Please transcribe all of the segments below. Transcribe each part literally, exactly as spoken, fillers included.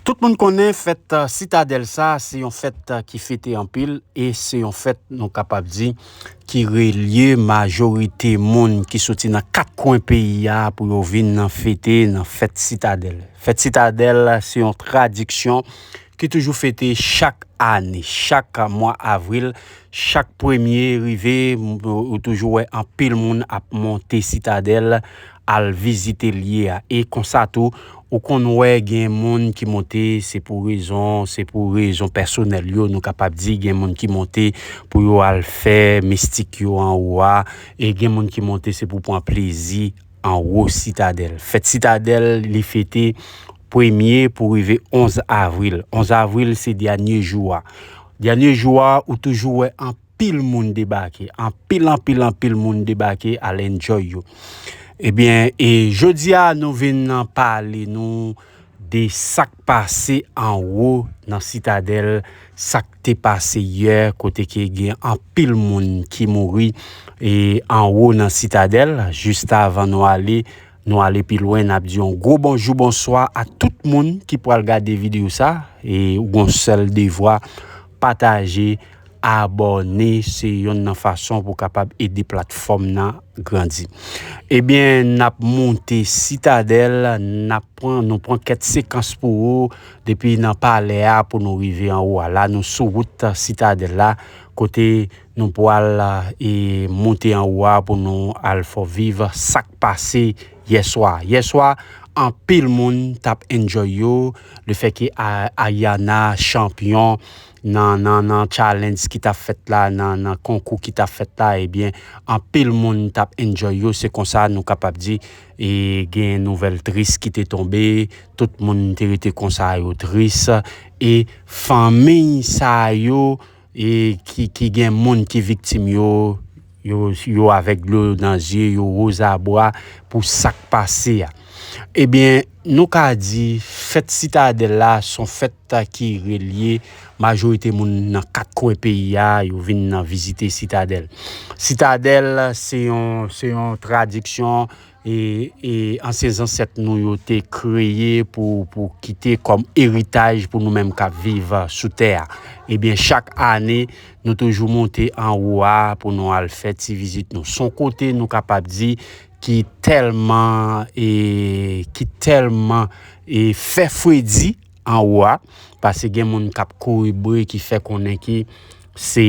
Tout moun konnen fèt, eh, Sitadèl sa, se yon fèt, eh, ki fete anpil, e se yon fèt, nou kapab di, ki relye majorite moun ki soti nan kat kwen peyi a pou yo vin nan fete nan fèt Sitadèl. Fèt Sitadèl, se yon tradiksyon ki toujou fete chak ane, chak mwa avril, chak premye rive, m-, ou toujou wè anpil moun ap monte Sitadèl, al vizite lye a. E konsa tou, ou konn wè gen moun ki monte, se pou rezon, se pou rezon pèsonèl yo, nou kapab di, gen moun ki monte pou yo al fè mistik yo anwo a, e gen moun ki monte, se pou pran plezi anwo Sitadèl. Fèt Sitadèl, li fete premye pou rive onz avril. Onz avril, se dènye jou a. Dènye jou a, ou toujou wè anpil moun debake. Anpil, anpil, anpil moun debake al enjoy yo. Ebyen, e jodi a, nou vin pale nou de sa k pase anwo nan Sitadèl, sa k te pase yè, kote ke gen anpil moun ki mouri, e anwo nan Sitadèl. Jis avan nou ale, nou ale pi lwen, n ap di yon gwo bonjou, bonswa a tout moun ki pral gade videyo sa. E ou gon sèl devwa, pataje, abòne, se yonn nan fason pou kapab ede platfòm nan grandi. Ebyen, n ap monte Sitadèl, n ap pran, nou pran kèk sekans pou ou, depi nan palè a pou nou rive anwo a. La, nou sou wout Sitadèl la, kote nou pral, e, monte anwo a pou nou al fè w viv sa k pase yè swa. Yè swa, anpil moun t ap enjoy yo, lefètke A-, Ayana chanpyon nan, nan, nan challenge ki t ap fèt la, nan, nan konkou ki t ap fèt la, ebyen, anpil moun t ap enjoy yo. Se konsa nou kapab di, e gen nouvèl tris ki te tonbe, tout moun te rete konsa, yo tris, e fanmi sa yo, e ki, ki gen moun ki viktim yo, yo, yo avèk dlo nan zye, yo wozabwa pou sa k pase a. Ebyen, nou ka di, fèt Sitadèl la, se yon fèt ki relye majorite moun nan kat kwen peyi a, yo vin nan vizite Sitadèl. Sitadèl, se yon, se yon tradiksyon e, e ansyen zansèt nou yo te kreye pou, pou kite kòm eritaj pou nou menm k ap viv sou tè a. Ebyen, chak ane, nou toujou monte anwo a pou nou al fè ti vizit nou. Se yon kote nou kapab di ki tèlman, e, ki tèlman, e, fè fredi anwo a, paske gen moun k ap korebre ki fè konnen ki se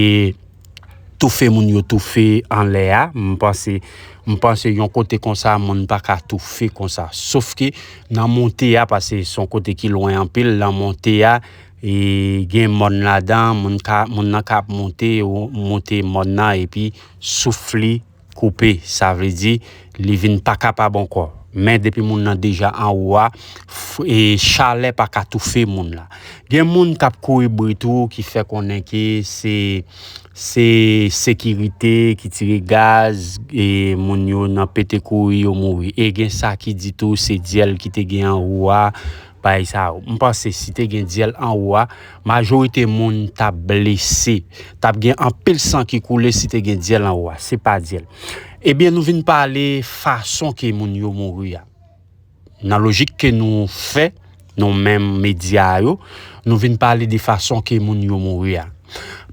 toufe moun yo toufe anlè a. M panse, m panse yon kote konsa, moun pa ka toufe konsa. Sof ke nan monte a, paske se yon kote ki lwen anpil, nan monte a, e gen mòn ladan, moun ka, moun nan ka ap monte, ou monte mòn nan, epi souf li koupe. Sa vle di, li vin pa kapab ankò. Men depi moun nan deja anwo a, f-, e chalè pa ka toufe moun la. Gen moun k ap kouri bri tou ki fè konnen ke se, se sekirite ki tire gaz, e moun yo nan pete kouri, yo mouri. E gen sa ki di tou se dyèl ki te gen anwo a, bagay sa yo. M panse si te gen dyèl anwo a, majorite moun t ap blese. T ap gen anpil san ki koule si te gen dyèl anwo a. Se pa dyèl. Ebyen, nou vin pale fason ke moun yo mouri a. Nan lojik ke nou fè, nou menm medya yo, nou vin pale de fason ke moun yo mouri a.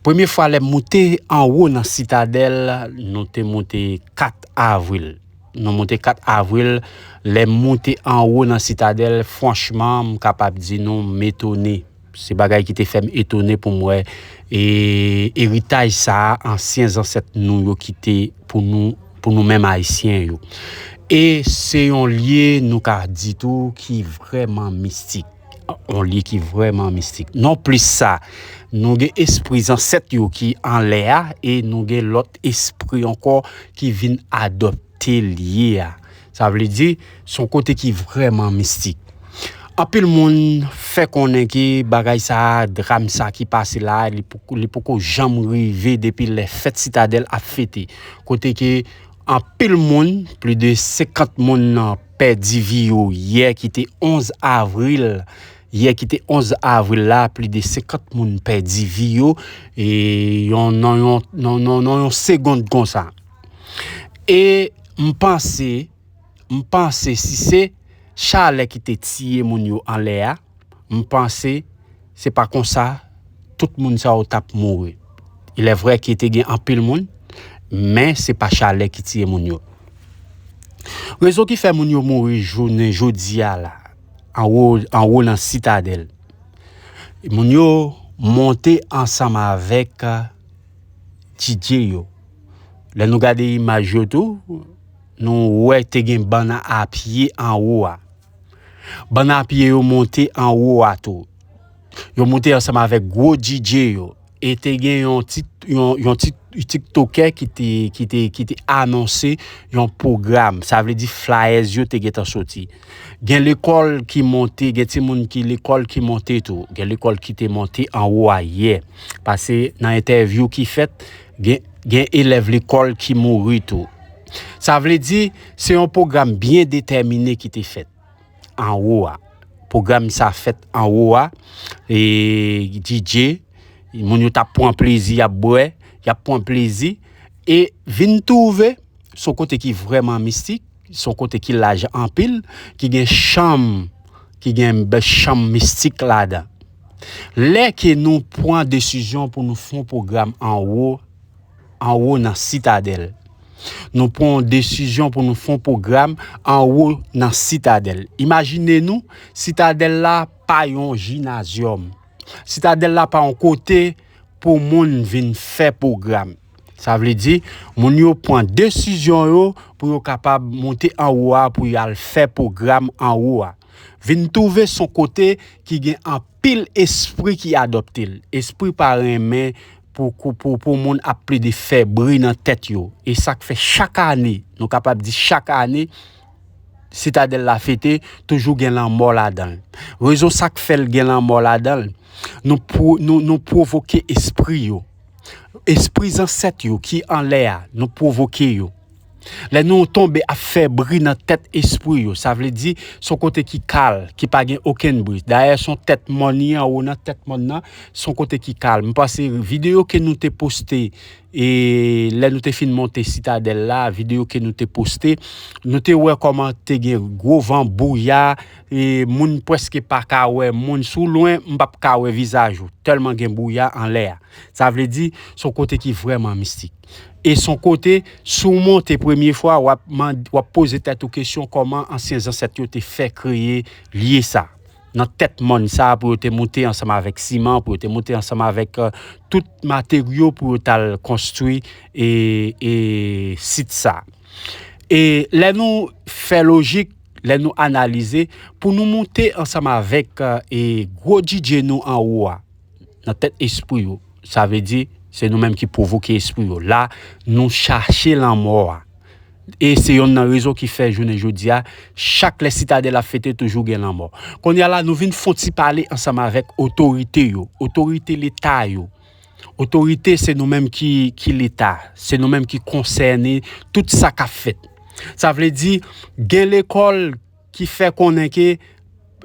Premye fwa lè m moute anwo nan Sitadèl, nou te moute kat avril. Nou moute kat avril. Lè m moute anwo nan Sitadèl, franchman, m kapab di nou, m etone. Se bagay ki te fè m etone pou m wè, e, eritaj sa a, ansyen zansèt nou yo kite pou nou, pou nou menm Ayisyen yo. E se yon lye, nou ka di tou, ki vrèman mistik. Yon lye ki vrèman mistik. Non plis sa, nou gen espri zansèt yo ki anlè a, e nou gen lòt espri ankò ki vin adòpte lye a. Sa vle di, se yon kote ki vrèman mistik. Anpil moun fè konnen ke bagay sa a, dram sa ki pase la, li poko, li poko janm rive depi lè fèt Sitadèl ap fete. Kote ke anpil moun, plis de senkant moun nan pèdi vi yo yè ki te onz avril. Yè ki te onz avril la, plis de senkant moun pèdi vi yo, e yon, nan yon, nan, nan, nan yon segond konsa. E m panse, m panse si se chalè ki te tiye moun yo anlè a, m panse se pa konsa tout moun sa yo t ap mouri. Il est vrai ke te gen anpil moun, men se pa chalè ki tiye moun yo. Rezon ki fè moun yo mouri jounen jodi a la, anwo, anwo nan Sitadèl. Moun yo monte ansanm avèk D J yo. Lè nou gade imaj yo tou, nou wè te gen bann a pye anwo a. Bann a pye yo monte anwo a tou. Yo monte ansanm avèk gwo D J yo. E te gen yon ti, yon, yon ti tiktokè ki te, ki te, ki te anonse yon pwogram. Sa vle di flyers yo te gentan soti. Gen lekòl ki monte, gen timoun ki lekòl ki monte tou. Gen lekòl ki te monte anwo a yè. Paske nan entèvyou ki fèt, gen, gen elèv lekòl ki mouri tou. Sa vle di, se yon pwogram byen detèmine ki te fèt anwo a. Pwogram sa fèt anwo a, e D J, moun yo t ap pran plezi, y ap bwè, y ap pran plezi, e vin twouve, se yon kote ki vrèman mistik, se yon kote ki laj anpil, ki gen chanm, ki gen bèl chanm mistik ladan. Lè ke nou pran desizyon pou nou fè yon pwogram anwo, anwo nan Sitadèl. Nou pran yon desizyon pou nou fè yon pwogram anwo nan Sitadèl. Imajine nou, Sitadèl la pa yon jinazyòm. Sitadèl la pa yon kote pou moun vin fè pwogram. Sa vle di, moun yo pran desizyon yo pou yo kapab monte anwo a pou y al fè pwogram anwo a. Vin twouve se yon kote ki gen anpil espri ki adopte l. Espri pa renmen pou, pou, pou, pou moun ap plede fè bri nan tèt yo. E sa k fè chak ane, nou kapab di chak ane, Sitadèl la fete, toujou gen lanmò ladan l. Rezon sa k fè l gen lanmò ladan l, nou, pwo, nou, nou pwovoke espri yo. Espri zansèt yo ki anlè a, nou pwovoke yo. Lè nou tonbe ap fè bri nan tèt espri yo, sa vle di se yon kote ki kal, ki pa gen okenn bri. Dayè, se yon tèt mòn li anwo nan tèt mòn nan, se yon kote ki kal. M panse videyo ke nou te poste, e lè nou te fin monte Sitadèl la, videyo ke nou te poste, nou te wè kòman te gen gwo van, bouya, e moun prèske pa ka wè moun. Si w lwen, m p ap ka wè vizaj ou, tèlman gen bouya anlè a. Sa vle di, se yon kote ki vrèman mistik. E se yon kote, si w monte premye fwa, w ap mande, w ap poze tèt ou kesyon kòman ansyen zansèt yo te fè kreye lye sa. Nan tèt mòn sa, pou yo te monte ansanm avèk siman, pou yo te monte ansanm avèk, euh, tout materyo pou yo t al konstwi e, e sit sa. E lè nou fè lojik, lè nou analize, pou nou monte ansanm avèk, euh, e gwo D J nou anwo a, nan tèt espri yo, sa vle di, se nou menm ki pwovoke espri yo. La, nou chache lanmò a. E se yonn nan rezon ki fè jounen jodi a, chak lè Sitadèl ap fete, toujou gen lanmò. Kounye a la, nou vin fè yon ti pale ansanm avèk otorite yo, otorite Leta yo. Otorite, se nou menm ki, ki Leta, se nou menm ki konsène tout sa k ap fèt. Sa vle di, gen lekòl ki fè konnen ke,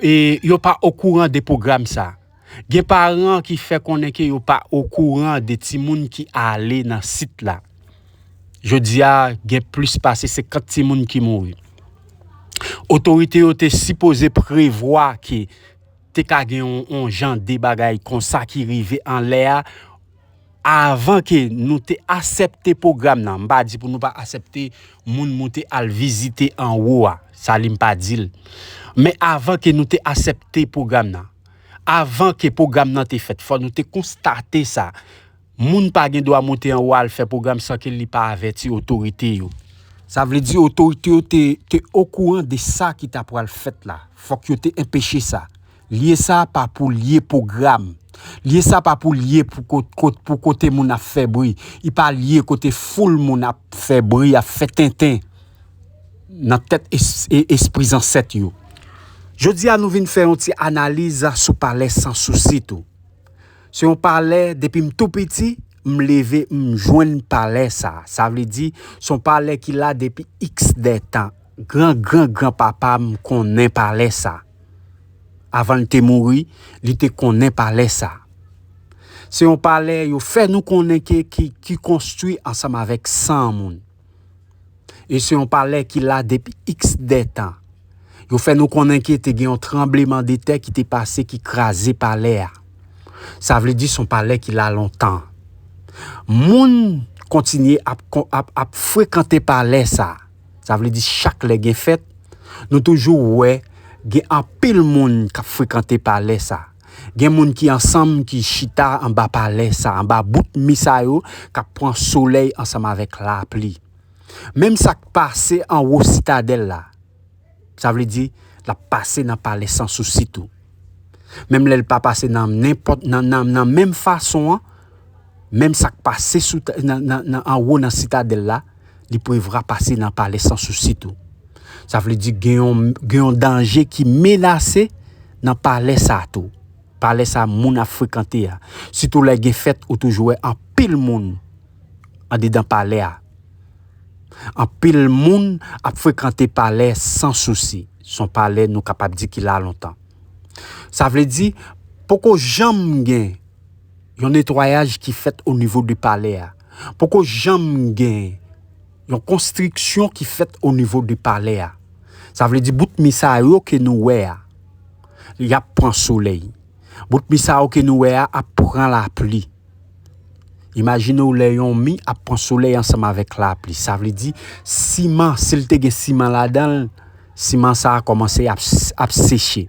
e, yo pa okouran de pwogram sa. Gen paran ki fè konnen ke yo pa okouran de timoun ki ale nan sit la. Jodi a, gen plis pase senkant timoun ki mouri. Otorite yo te sipoze prevwa ke te ka gen yon, yon jan de bagay konsa ki rive anlè a, avan ke nou te aksepte pwogram nan. M pa di pou nou pa aksepte moun moute al vizite anwo a. Sa li m pa di l. Men avan ke nou te aksepte pwogram nan, avan ke pwogram nan te fèt, fò nou te konstate sa. Moun pa gen dwa moute anwo al fè pwogram san ke li pa avèti otorite yo. Sa vle di otorite yo te, te okouran de sa ki ta pral fèt la. Fòk yo te enpeche sa. Lye sa pa pou lye pwogram. Lye sa pa pou lye pou kot, kot, pou kote moun ap fè bri. Li pa lye kote foul moun ap fè bri, ap fè tenten nan tèt es-, e-, espri zansèt yo. Jodi a, nou vin fè yon ti analiz sou palè Sansousi tou. Se yon palè, depi m tou piti, m leve, m jwenn palè sa. Sa vle di, se yon palè ki la depi iks dè tan. Gran, gran, gran papa m konnen palè sa. Avan l te mouri, li te konnen palè sa. Se yon palè yo fè nou konnen ke, ki, ki konstwi ansanm avèk san moun. E se yon palè ki la depi iks dè tan. Yo fè nou konnen ke te gen yon tranbleman de tè ki te pase, ki kraze palè a. Sa vle di se yon palè ki la lontan. Moun kontinye ap, ap, ap frekante palè sa. Sa vle di chak lè gen fèt, nou toujou wè gen anpil moun k ap frekante palè sa. Gen moun ki ansanm ki chita anba palè sa, anba bout mi sa yo k ap pran solèy ansanm avèk lapli. Menm sa k pase anwo Sitadèl la, sa vle di l ap pase nan palè Sansousi tou. Menm lè l pa pase nan nenpòt, nan, nan, nan menm fason an, menm sa k pase sou, nan, nan, nan, anwo nan Sitadèl la, li prevwa pase nan palè Sansousi tou. Sa vle di gen yon, gen yon danje ki menase nan palè sa tou. Palè sa moun ap frekante a. Sitou lè gen fèt, ou toujou wè anpil moun andedan palè a. Anpil moun ap frekante palè Sansousi. Se yon palè nou kapab di ki la lontan. Sa vle di, poko janm gen yon netwayaj ki fèt o nivo de palè a. Poko janm gen yon konstriksyon ki fèt o nivo de palè a. Sa vle di bout mi sa yo ke nou wè a, y ap pran solèy. Bout mi sa yo ke nou wè a ap pran lapli. Imajine w lè yon mi ap pran solèy ansanm avèk lapli. Sa vle di siman, si l te gen siman ladan l, siman sa a kòmanse ap, ap seche.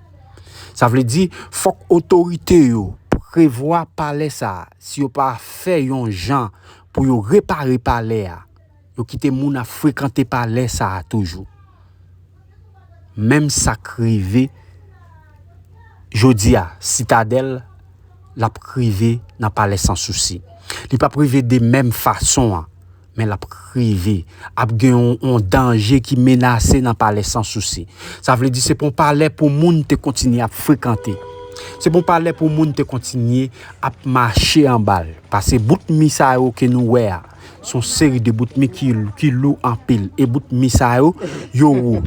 Sa vle di, fòk otorite yo prevwa palè sa a. Si yo pa fè yon jan pou yo repare palè a, yo kite moun ap frekante palè sa a toujou. Menm sa k rive jodi a, Sitadèl, l ap rive nan palè Sansousi. Li p ap rive de menm fason an, men l ap rive. Ap gen yon, yon danje ki menase nan palè Sansousi. Sa vle di se pa yon palè pou moun te kontinye ap frekante. Se pa yon palè pou moun te kontinye ap mache anba l. Paske bout mi sa yo ke nou wè a, se yon seri de bout mi ki, ki lou anpil. E bout mi sa yo, yo wo.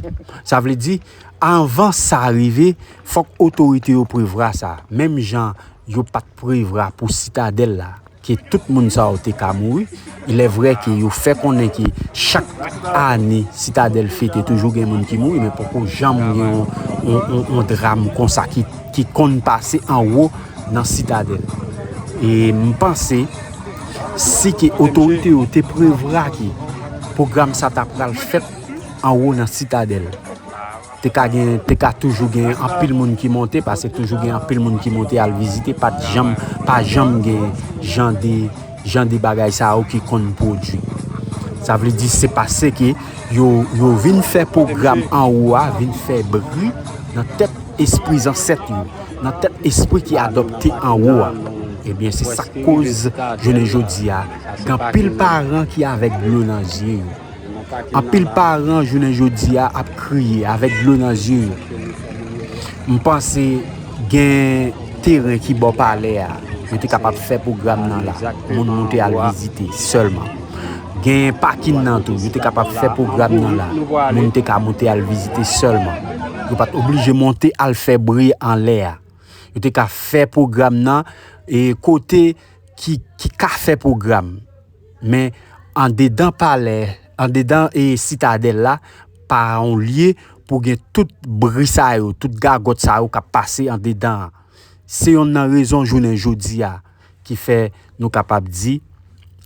Sa vle di, anvan sa rive, fòk otorite yo prevwa sa. Menm jan yo pa t prevwa pou Sitadèl la, ke tout moun sa yo te ka mouri. Il est vrai ke yo fè konnen ke chak ane Sitadèl fete, toujou gen moun ki mouri, men poko janm gen yon, yon, yon, yon dram konsa ki, ki konn pase anwo nan Sitadèl. E m panse, si ke otorite yo te prevwa ke pwogram sa ta pral fèt anwo nan Sitadèl, te ka gen, te ka toujou gen anpil moun ki monte, paske toujou gen anpil moun ki monte al vizite, pa t janm, pa janm gen jan de, jan de bagay sa yo ki konn pwodui. Sa vle di se paske yo, yo vin fè pwogram anwo a, vin fè bri nan tèt espri zansèt yo, nan tèt espri ki adopte anwo a. Ebyen, se sa k koz jounen jodi a, gen anpil paran ki avèg dlo nan zye yo. Anpil paran jounen jodi a ap kriye avèk dlo nan zye yo. M panse gen teren ki bò palè a, yo te kapab fè pwogram nan la, moun moute al vizite sèlman. Gen pakin nan tou, yo te kapab fè pwogram nan la, moun te ka moute al vizite sèlman. Yo pa t oblije monte al fè bri anlè a. Yo te ka fè pwogram nan e kote ki, ki ka fè pwogram. Men andedan palè, andedan e Sitadèl la, pa yon lye pou gen tout bri sa yo, tout gagòt sa yo k ap pase andedan an. Se yonn nan rezon jounen jodi a ki fè nou kapab di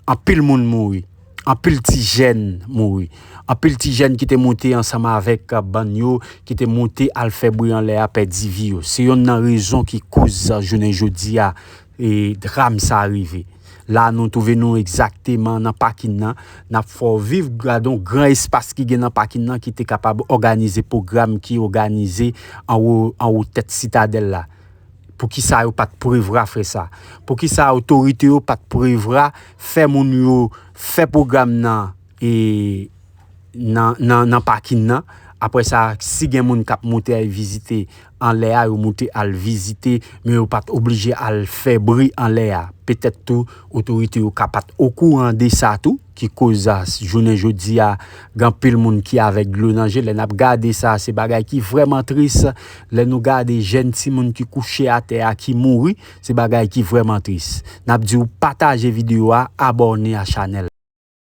anpil moun mouri, anpil ti jèn mouri, anpil ti jèn ki te moute ansanm avèk bann yo, ki te moute al fè bri anlè a pèdi vi yo. Se yonn nan rezon ki koz jounen jodi a e dram sa rive. La nou twouve nou egzakteman nan pakin nan, n ap fè w viv, gade yon gran espas ki gen nan pakin nan ki te kapab òganize pwogram ki òganize anwo, anwo tèt Sitadèl la. Poukisa yo pa t prevwa fè sa? Poukisa otorite yo pa t prevwa fè moun yo fè pwogram nan e nan, nan, nan pakin nan? Apre sa, si gen moun k ap moute al vizite anlè a, yo moute al vizite, men yo pa t oblije al fè bri anlè a. Petèt tou, otorite yo ka pa t okouran de sa tou, ki koz a jounen jodi a, gen anpil moun ki avèg dlo nan je. Lè n ap gade sa, se bagay ki vrèman tris. Lè nou gade jèn timoun ki kouche atè a, ki mouri, se bagay ki vrèman tris. N ap di w pataje videyo a, abòne a chanèl.